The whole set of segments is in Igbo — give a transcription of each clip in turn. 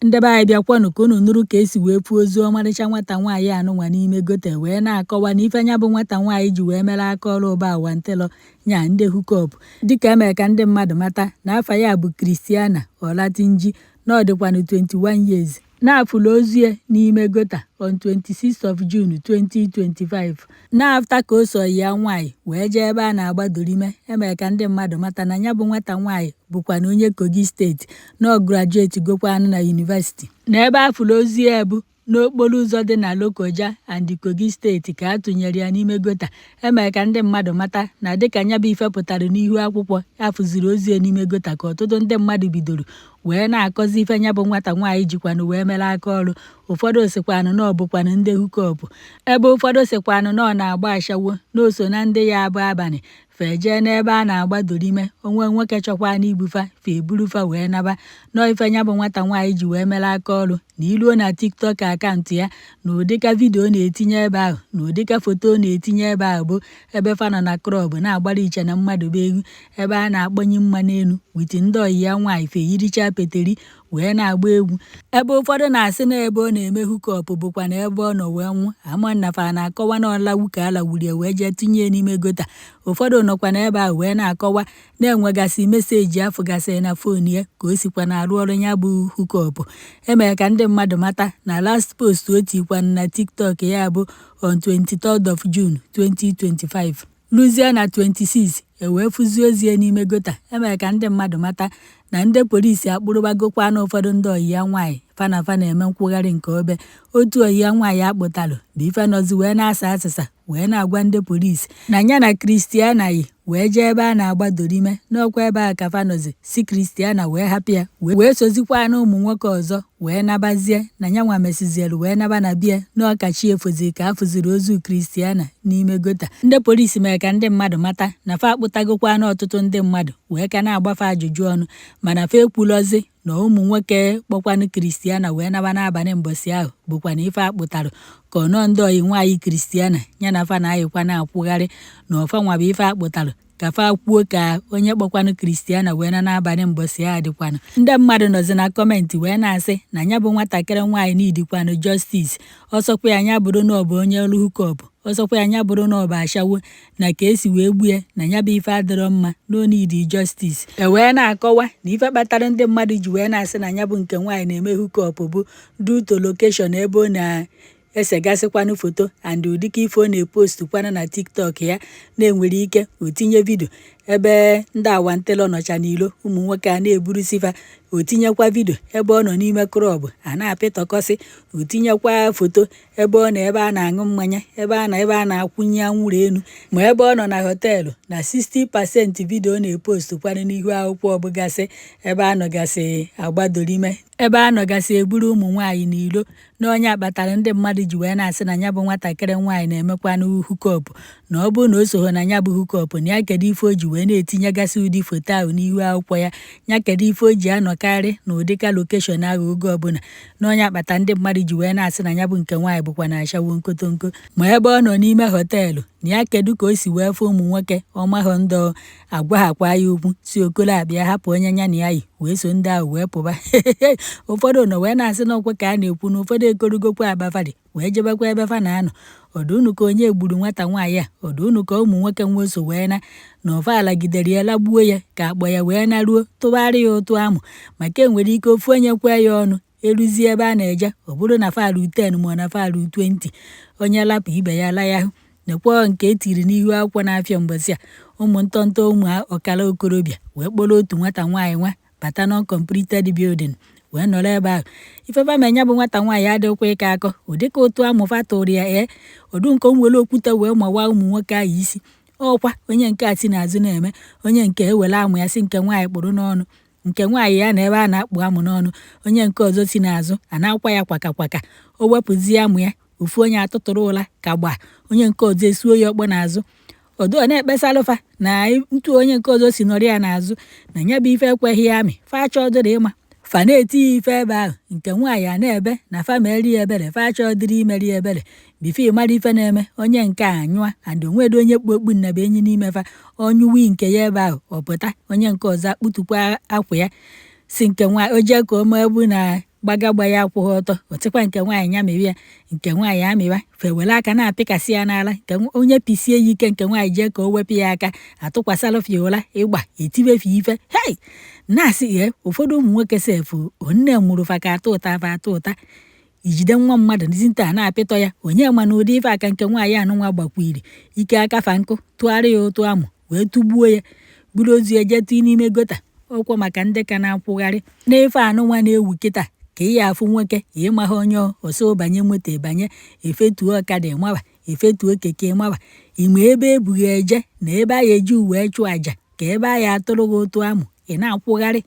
Ndị be anyị, bịakwanụ ka unu nụrụ ka esi wee fuo ozu ọmarịcha nwata nwaanyị anụnwa n'ime gutter, wee na-akọwa na ife nya bụ nwata nwaanyị ji wee mere aka ọrụ ụba awantịlọ nya ndị hookup. Dịka emere ka ndị mmadụ mata na afa ya bụ Christiana Olatunji, na ọ dịkwanụ 21 years, na-afụlụ ozu ya n'ime gutter on 26th of June 2025, na after ka o so ya nwaanyị wee jee ebe a na-agba dorime. Emere ka ndị mmadụ mata na ya bụ nwata nwaanyị bụkwa na onye Kogi Steeti, na ọ graduate gokwanụ na university, na ebe afụlụ ozu ya bụ n'okporo ụzọ dị na Lokoja and Kogi Steeti, ka a tụnyere ya n'ime gutter. Emere ka ndị mmadụ mata na dịka nya bụ ife pụtara n'ihu akwụkwọ, afụziri ozu ya n'ime gutter, ka ọtụtụ ndị mmadụ bidoro wee na-akọzi ife nya bụ nwata nwaanyị jikwanụ wee mere aka ọrụ. Ụfọdụ sikwanụ na ọ bụkwanụ ndị hookup, ebe ụfọdụ sikwanụ na ọ na-agba ashawo, na o so na ndị ya abụ abalị fejee n'ebe a na-agba dorime, onwe nwoke chọkwa n'ibufa fa eburufa wee naba. Nọọ ife nya bụ nwata nwaanyị ji wee mere aka ọrụ na iluo na TikTok account ya, na ụdịka video na-etinye ebe ahụ, na ụdịka foto na-etinye ebe ahụ, bụ ebe fa nọ na club na-agbara iche na mmadụ bụ egwu, ebe a na-akpọnye mma n'elu with ndị ọyị ya nwaanyị, fe yiricha peteri wee na-agba egwu. Ebe ụfọdụ na-asị na ebe ọ na-eme hookup bụkwa na ebe ọ nọ wee nwụ ama nna fa na-akọwa na ọlawu ka a lawuru ya wee jee tinye ya n'ime gutter. Ụfọdụ nọkwa n'ebe ahụ wee na-akọwa na-enwegasị message afụgasị na phone ya, ka o sikwa na-arụ ọrụ ya bụ hookup. Emere ka ndị mmadụ mata na last post o tikwana na TikTok ya bụ on 23rd of June 2025. Luzie na 26, e wee fụzie ozi ya n'ime gutter. Emere ka ndị mmadụ mata na ndị polisi akpụrụbagokwa na ụfọdụ ndị ọyị ya nwaanyị fa na fa na-eme nkwugharị nke obe. Otu ọyị ya nwaanyị akpụtalụ bụ ife nọzi wee na-asa asịsa, wee na-agwa ndị polisi na ya na Christiana yi wee jee ebe a na-agba dorime, n'ọkwa ebe a ka fa nọzi si Christiana wee hapụ ya, wee sozikwa na ụmụ nwoke ọzọ wee nabazie, na ya nwa mesizielu wee naba na bie na ọkachi efozi ka a fụziri ozu Christiana n'ime gutter. Ndị polisi mere ka ndị mmadụ mata na fa akpụtagokwa na ọtụtụ ndị mmadụ wee ka na-agbafe ajụjụ ọnụ, mana fa ekwulozi na ụmụ nwoke kpọkwanụ Christiana wee naba n'abalị mbọsị ahụ bụkwa na ife akpụtarụ ka ọ nọọ ndị ọyị nwaanyị Christiana ya na fa na-ayịkwa na-akwụgharị, na ọfa nwa bụ ife akpụtarụ ka fa kwuo ka onye kpọkwanụ Christiana wee na n'abalị mbọsị ahụ dịkwanụ. Ndị mmadụ nọzi na comment wee na-asị na ya bụ nwatakịrị nwaanyị n'idikwanụ justice. Ọsọkwa ya anya bụrụ na ọ bụ onye ọrụ hookup, ọsọkwa ya anya bụrụ na ọ bụ ashawo, na ka esi wee gbue na ya bụ ife adịrọ mma, na o need justice. E wee na-akọwa na ife kpatara ndị mmadụ ji wee na-asị na ya bụ nke nwaanyị na-eme hookup bụ due to location ebe ọ na esegasịkwanụ foto and ụdịka ife ọ na-epost kwanụ na TikTok ya, na-enwere ike o tinye video ebe ndị awantịlọ nọcha n'ilo, ụmụ nwoke a na-eburusifa, o tinyekwa video ebe ọ nọ n'ime club a na-apịtọkọsị, o tinyekwa foto ebe ọ nọ ebe a na-aṅụ mmanya, ebe a na ebe a na-akwụnye anwụrụ elu, ma ebe ọ nọ na hotel. Na 60% video ọ na-epost kwanụ n'ihu akwụkwọ ọbụgasị ebe a nọgasị agbadorime, ebe a nọgasị eburu ụmụ nwaanyị n'ilo, na onye akpatara ndị mmadụ ji wee na-asị na ya bụ nwatakịrị nwaanyị na-emekwanụ hookup. Na ọ bụrụ na o soho na ya bụ hookup, na ya kedu ife o ji wee na-etinyegasị ụdị foto ahụ n'ihu akwụkwọ ya? Ya kedu ife o ji anọkarị na ụdịka location ahụ oge ọbụla? Na onye akpata ndị mmadụ ji wee na-asị na ya bụ nke nwaanyị bụkwa na ashawo nkotonko, ma ebe ọ nọ n'ime hotel, na ya kedu ka o si wee fụ ụmụ nwoke ọmahọ ndọ agwaghakwa ya okwu si okolo akpịa hapụ onye ya na ya yi wee so ndị ahụ wee pụba. Ụfọdụ nọ wee na-asị n'ọkwa ka a na-ekwu na ụfọdụ ekorugokwa akpafari wee jebekwa ebe fa na-anọ. Ọdụ unu ka onye gburu nwata nwaanyị a, ọdụ unu ka ụmụ nwoke nwe so wee na ọfa alagidere ya lagbuo ya, ka akpọ ya wee naruo tụgharị ya ụtụ amụ, maka enwere ike ofu onye kwee ya ọnụ eruzie ebe a na-eje, ọ bụrụ na farụ 10 ma ọ na farụ 20, onye lapụ ibe ya la ya hụ. Nekwa nke etiri n'ihu akwụkwọ na-afịa mbọsị a, ụmụ ntọntọ ụmụ ọkara okorobịa wee kpọrọ otu nwata nwaanyị nwa bata na uncompleted building wee nọrọ ebe ahụ. Ifefa menya bụ nwata nwaanyị adịghịkwa ịkọ akọ ụdịka ụtụ amụfa tụrụ ya. Ee, ọdụ nke o nwere okwute wee mawa ụmụ nwoke ahụ isi. Ọkwa onye nke a si n'azụ na-eme, onye nke ewere amụ ya si nke nwaanyị kpụrụ n'ọnụ, nke nwaanyị ya na ebe a na-akpụ amụ n'ọnụ, onye nke ọzọ si n'azụ a na-akwa ya kwaka kwaka. O wepụzie amụ ya, ofu onye atụtụrụ ụla ka gbaa, onye nke ọzọ esuo ya ọkpọ n'azụ. Ọdụ ọ na-ekpesalụfa na ntu onye nke ọzọ si nọrọ ya n'azụ na ya bụ ife ekweghị ya amị. Fa chọdịrị ịma fa na-eti ya ife ebe ahụ, nke nwaanyị a na-ebe na fa meri ya ebere, fa chọdịrị imeri ya ebere. Before ịmara ife na-eme, onye nke a anyụa and onwedo onye kpu okpu nnaba enyi n'ime fa. Ọnyụwi nke ya ebe ahụ, ọ pụta, onye nke ọzọ akpụtukwa akwa ya si nke nwa o jee ka o mee bụ na Gbaga gba ya akwụghị ọtọ, otikwa nke nwaanyị ya mịwa ya, nke nwaanyị amịwa fewere aka na-apịkasị ya n'ala. Nke onye pisie ya ike, nke nwaanyị jee ka o wepụ ya aka, atụkwasịrụfịa ụra ịgba etibefe ife. Hei, na-asị ee, ụfọdụ ụmụ nwoke sef onne mụrụ fa ka atọ ụta fa atọ ụta ijide nwa mmadụ dinta na-apịtọ ya. Onye ma na ụdị ife aka nke nwaanyị anụnwa gbakwiri ike aka fa nkụ tụgharị ya ụtụ amụ wee tụgbuo ya, buru ozu ya jee tụọ n'ime gutter. Ọkwa maka ndị ka na-akwụgharị n'ife anụnwa na-ewu kịta ka ị ya afụ nwoke ịmaghị onye ọsọ banye moto, banye efetuo ọkada ịmaba, efetuo keke ịmaba, ime ebe ebughị eje na ebe a ya eji wee chụọ àjà ka ebe a ya atụrụ gị ụtụ amụ. Ị na-akwụgharị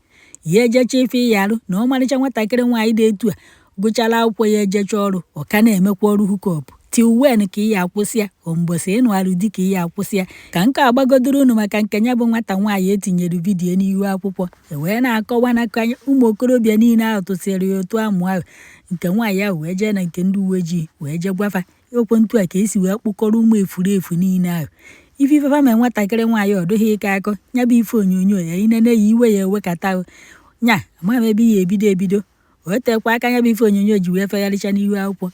ya ejecha ife ị ya arụ na ọmarịcha nwatakịrị nwaanyị dị etu a gụchara akwụkwọ ya ejecha ọrụ, ọ ka na-emekwa ọrụ hookup. Till when ka ị ya akwụsị ya? Mbọsị ịnụ alụ di ka ị ya akwụsị ya? Ka nke agbagodoro unu maka nke ya bụ nwata nwaanyị etinyere video n'ihu akwụkwọ e wee na-akọwa na ka ụmụ okorobịa niile ahụ tụsịrị ya ụtụ amụ ahụ, nke nwaanyị ahụ wee jee na nke ndị uwe ojii wee jee gwafa okwe ntu a ka esi wee kpụkọrọ ụmụ efurefu niile ahụ ife ifefa mee nwatakịrị nwaanyị. Ọ dụghị ike akọ ya bụ ife onyonyo ya inene ya, iwe ya ewekata nya ama m ebe ya ebido ebido o tekwa aka. Ya bụ ife onyonyo ji wee fegharịcha n'ihu akwụkwọ,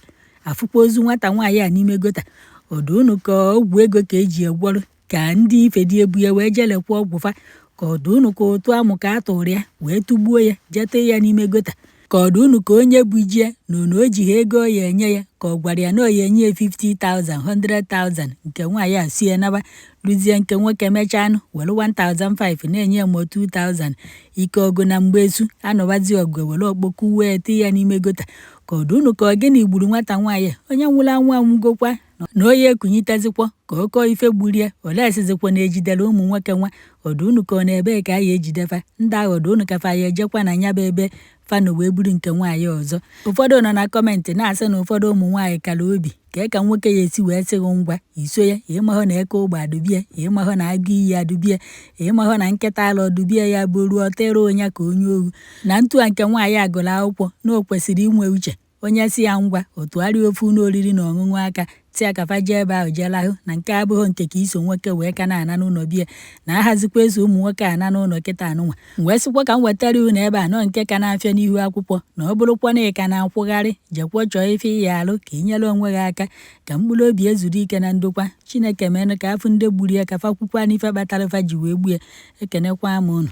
afụkwa ozu nwata nwaanyị a n'ime gutter. Ọdụ unu ka ọgwụ ego ka eji egwọrọ ka ndị ife dị ebu ya wee jelekwa ọgwụ fa, ka ọdụ unu ka ụtụ amụ ka a tụrụ ya wee tụgbuo ya, jee tee ya n'ime gutter, ka ọdụ unu ka onye bujie na onu o ji ha ego ya enye ya, ka ọ gwara ya na ọ ya enye ya 50,000, 100,000. Nke nwaanyị a sie naba rụzie, nke nwoke mechanụ were 1,500 na-enye ya ma 2000. Ike ọgụ na mgbesu anọbazi ọgụ were ọkpọkụ wee tee ya n'ime gutter. Ka ọdụ unu ka ọ gịnị gburu nwata nwaanyị a? Onye nwụrụ anwụ anwụgokwa na onye ekunyitezikwa ka ọ kọọ ife gburu ya ole esizikwa na ejidere ụmụ nwoke nwa. Ọdụ unu ka ọ na-ebe ka a ya ejidefa ndị ahụ? Ọdụ unu ka fa ya ejekwa na ya bụ ebe fano wee buru nke nwaanyị ọzọ? Ụfọdụ nọ na comment na-asị na ụfọdụ ụmụ nwaanyị kara obi ka ka nwoke ya esi wee sị gị ngwa iso ya. Ịmahụ na eke ụgbọ adụbie, ịmahụ na agụ iyi adụbie, ịmahụ na nkịta ala ọdụbie, ya bụ ruo ọtịrị ụnya ka onye ohu na ntu a. Nke nwaanyị agụrụ akwụkwọ na o kwesịrị inwe uche. Onye si ya ngwa o tụgharịa ofu ụlọ oriri na ọṅụṅụ aka tia kafa jee ebe ahụ jee lahụ na nke abụghị nke ka iso nwoke wee ka na-ana n'ụlọ bie na ahazikwa eso ụmụ nwoke ana n'ụlọ kịta anụnwa. Wee sịkwa ka m wetara unu ebe a nọ nke ka na-afịa n'ihu akwụkwọ na ọ bụrụkwa na ị ka na-akwụgharị, jekwa chọọ ife ị ya alụ ka ị nyere onwe gị aka ka mkpụrụ obi ezuru ike na ndokwa. Chineke menụ ka afụ ndị gburu ya, ka fa kwukwa n'ife kpatara fa ji wee gbuo ya. Ekenekwa m unu.